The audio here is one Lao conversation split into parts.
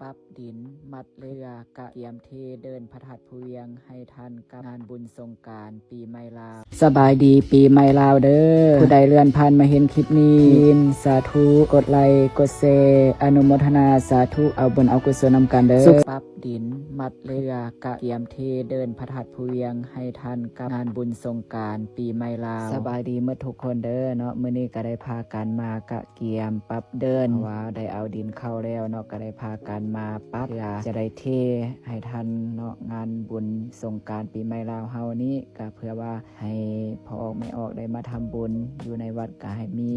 ປັບດິນ ມັດເຫຼືອ ກະກຽມເທເດີ່ນພະທາດພູວຽງ ໃຫ້ທັນກັບງານບຸນສົງການປີໃໝ່ລາວ. ສະບາຍດີປີໃໝ່ລາວເດີ. ຜູ້ໃດເລື່ອນຜ່ານມາເຫັນຄລິບນີ້ ຍິນສາທຸ ກົດໄລ ກົດແຊ ອະນຸໂມທະນາສາທຸ ເອົາບຸນເອົາກຸສົນນຳກັນເດີ. ສຸກປັບດິນ ມັດເຫຼືອ ກະກຽມເທເດີ່ນພະທາດພູວຽງ ໃຫ້ທັນກັບງານບຸນສົງການປີໃໝ່ລາວ. ສະບາຍດີໝົດທຸກຄົນເດີເນາະ. ມື້ນີ້ກະໄດ້ພາກັນມາກະກຽມປັບເດີ່ນ ເພາະວ່າໄດ້ເອົາດິນເຂົ້າແລ້ວເນາະ, ກະໄດ້ພາກັນມາປັບ ເພື່ອຈະໄດ້ເທໃຫ້ທັນເນາະ ງານບຸນສົງການປີໃໝ່ລາວເຮົານີ້ ກະເພື່ອວ່າ ໃຫ້ພໍ່ອອກແມ່ອອກໄດ້ມາທຳບຸນຢູ່ໃນວັດ ກະໃຫ້ມີ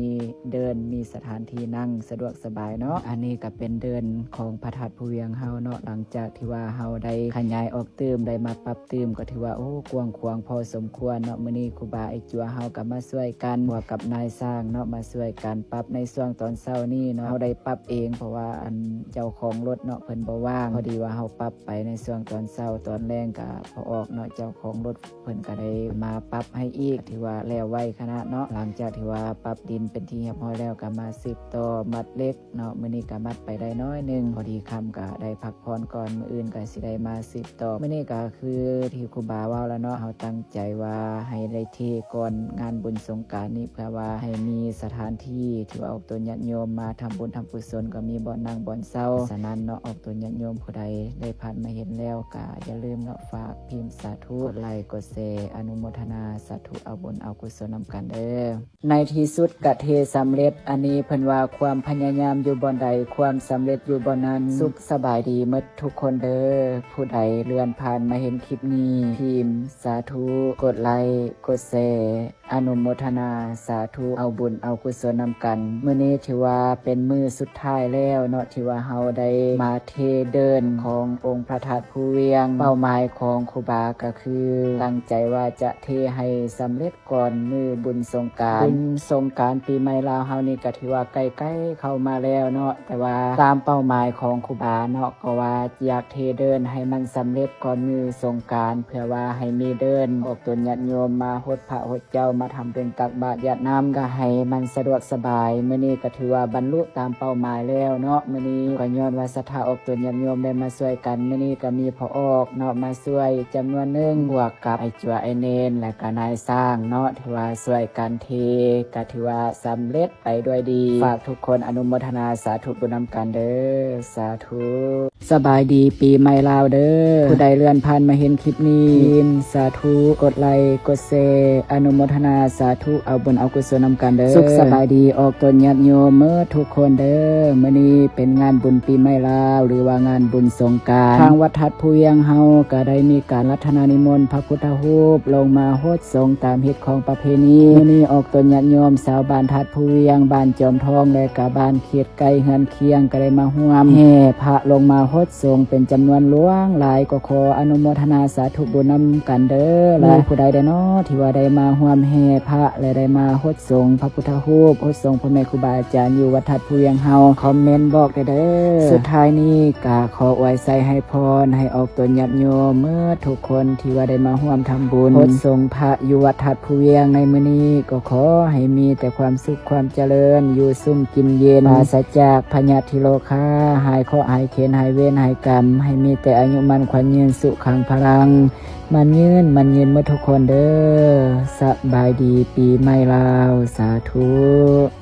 ເດີ່ນ ມີສະຖານທີ່ນັ່ງສະດວກສະບາຍເນາະ. ອັນນີ້ກະເປັນເດີ່ນຂອງພະທາດພູວຽງເຮົາເນາະ. ຫຼັງຈາກທີ່ວ່າເຮົາໄດ້ຂະຫຍາຍອອກຕື່ມ ໄດ້ມາປັບຕື່ມ ກະຖືວ່າ ໂອ້ ກວ້າງຂວາງພໍສົມຄວນເນາະ. ມື້ນີ້ຄູບາໄອຈົວເຮົາກະມາຊ່ວຍກັນ ບວກກັບນາຍຊ່າງເນາະ ມາຊ່ວຍກັນປັບໃນຊ່ວງຕອນເຊົ້ານີ້ເນາະ. ເຮົາໄດ້ປັບເອງ ເພາະວ່າອັນເຈົ້າຂອງລົດເນາະ ເພິ່ນບໍ່ວ່າງ. ພໍດີວ່າເຮົາປັບໄປໃນຊ່ວງຕອນເຊົ້າ ຕອນແລງກະພໍ່ອອກເນາະ ເຈົ້າຂອງລົດ ເພິ່ນກະໄດ້ມາປັບໃຫ້ອີກ ຖືວ່າແລ້ວໄວຂະໜາດເນາະ. ຫຼັງຈາກທີ່ວ່າປັບດິນເປັນທີ່ຮຽບຮ້ອຍແລ້ວ ກະມາສືບຕໍ່ມັດເຫຼັກເນາະ. ມື້ນີ້ກະມັດໄປໄດ້ໜ້ອຍໜຶ່ງ ພໍດີຄ່ຳກະໄດ້ພັກຜ່ອນກ່ອນ ມື້ອື່ນກະຊິໄດ້ມາສືບຕໍ່. ມື້ນີ້ກະຄືທີ່ຄູບາເວົ້າລະເນາະ ເຮົາຕັ້ງໃຈວ່າໃຫ້ໄດ້ເທກ່ອນງານບຸນສົງການນີ້ ເພື່ອວ່າໃຫ້ມີສະຖານທີ່ ຖືວ່າອອກຕົນຍາດໂຍມມາທຳບຸນທຳກຸສົນ ກະມີບ່ອນນັ່ງບ່ອນເຊົາ. ສະນັ້ນເນາະ ອອກຕົນຍາດໂຍມຜູ້ໃດໄດ້ຜ່ານມາເຫັນແລ້ວ ກະຢ່າລືມເນາະ ຝາກພິມສາທຸ ກົດໄລ ກົດແຊ ອະນຸໂມທະນາສາທຸ ເອົາບຸນເອົາກຸສົນນຳກັນເດີ. ໃນທີ່ສຸດກະເທສຳເລັດ. ອັນນີ້ເພິ່ນວ່າ ຄວາມພະຍາຍາມຢູ່ບ່ອນໃດ ຄວາມສຳເລັດຢູ່ບ່ອນນັ້ນ. ສຸກສະບາຍດີໝົດທຸກຄົນເດີ. ຜູ້ໃດເລື່ອນຜ່ານມາເຫັນຄລິບນີ້ ພິມສາທຸ ກົດໄລ ກົດແຊ ອະນຸໂມທະນາສາທຸ ເອົາບຸນເອົາກຸສົນນຳກັນ. ມື້ນີ້ຖືວ່າເປັນມື້ສຸດທ້າຍແລ້ວເນາະ ທີ່ວ່າເຮົາໄດ້ມາເທເດີ່ນຂອງອົງພະທາດພູວຽງ. ເປົ້າໝາຍຂອງຄູບາກະຄືຕັ້ງໃຈວ່າຈະເທໃຫ້ສຳເລັດ ກ່ອນມື້ບຸນສົງການ. ບຸນສົງການປີໃໝ່ລາວເຮົານີ້ກະຖືວ່າໃກ້ໆເຂົ້າມາແລ້ວເນາະ, ແຕ່ວ່າຕາມເປົ້າໝາຍຂອງຄູບາເນາະ ກໍວ່າຢາກເທເດີ່ນໃຫ້ມັນສຳເລັດກ່ອນມື້ສົງການ ເພື່ອວ່າໃຫ້ມີເດີ່ນອອກຕົນຍາດໂຍມມາຫົດພະຫົດເຈົ້າ ມາທຳບຸນຕັກບາດຢາດນ້ຳ ກະໃຫ້ມັນສະດວກສະບາຍ. ມື້ນີ້ກະຖືວ່າບັນລຸຕາມເປົ້າໝາຍແລ້ວເນາະ. ມື້ນີ້ກະຍ້ອນວ່າສັດທາອອກຕົນຍາດໂຍມໄດ້ມາຊ່ວຍກັນ, ມື້ນີ້ກະມີພໍ່ອອກເນາະ ມາຊ່ວຍຈຳນວນໜຶ່ງ ບວກກັບອ້າຍຈົວ ອ້າຍເນນ ແລະກະນາຍຊ່າງເນາະ ຖືວ່າຊ່ວຍກັນເທ ກະຖືວ່າສຳເລັດໄປດ້ວຍດີ. ຝາກທຸກຄົນອະນຸໂມທະນາສາທຸບຸນນຳກັນເດີ. ສາທຸ. ສະບາຍດີປີໃໝ່ລາວເດີ. ຜູ້ໃດເລື່ອນຜ່ານມາເຫັນຄລິບນີ້ ພິມສາທຸ ກົດໄລ ກົດແຊ ອະນຸໂມທະນາສາທຸ ເອົາບຸນເອົາກຸສົນນຳກັນເດີ. ສຸກສະບາຍດີອອກຕົນຍາດໂຍມເໝິດທຸກຄົນເດີ. ມື້ນີ້ເປັນງານບຸນປີໃໝ່ລາວ ຫຼືວ່າງານບຸນສົງການ. ທາງວັດທາດພູວຽງເຮົາກະໄດ້ມີການລັດຖະນານິມົນພະພຸດທະຮູບລົງມາຫົດສົງຕາມຮີດຄອງປະເພນີ. ມື້ນີ້ອອກຕົນຍາດໂຍມຊາວບ້ານທາດພູວຽງ, ບ້ານຈອມທອງ ແລະກະບ້ານເຂດໃກ້ເຮືອນຄຽງ ກະໄດ້ມາຮ່ວມແຫ່ພະລົງມາຫົດສົງເປັນຈຳນວນຫຼວງຫຼາຍ. ກໍຂໍອະນຸໂມທະນາສາທຸບຸນນຳກັນເດີ. ແລະມີຜູ້ໃດແດ່ເນາະ ທີ່ວ່າໄດ້ມາຮ່ວມແຫ່ພະ ແລະໄດ້ມາຫົດ ສົງພະພຸດທະຮູບ, ຫົດສົງພໍ່ແມ່ຄູບາອາຈານຢູ່ວັດທາດພູວຽງເຮົາ ຄອມເມັນບອກແດ່ເດີ. ສຸດທ້າຍນີ້ກະຂໍອວຍໄຊໃຫ້ພອນ ໃຫ້ອອກຕົນຍາດໂຍມເໝິດທຸກຄົນທີ່ວ່າໄດ້ມາຮ່ວມທຳບຸນຫົດສົງພະຢູ່ວັດທາດພູວຽງໃນມື້ນີ້ ກໍຂໍໃຫ້ມີແຕ່ຄວາມສຸກຄວາມຈະເລີນ ຢູ່ຊຸ່ມກິນເຢັນ ປາສະຈາກພະຍາດທິໂລຄາ ຫາຍເຄາະຫາຍເຂັນ ຫາຍເວນຫາຍກຳ ໃຫ້ມີແຕ່ອາຍຸໝັ້ນຂວັນຍືນ ສຸຂັງພະລັງ ໝັ້ນຍືນ ໝັ້ນຍືນເໝິດທຸກຄົນເດີ. ສະບາຍດີປີໃໝ່ລາວ. ສາທຸ.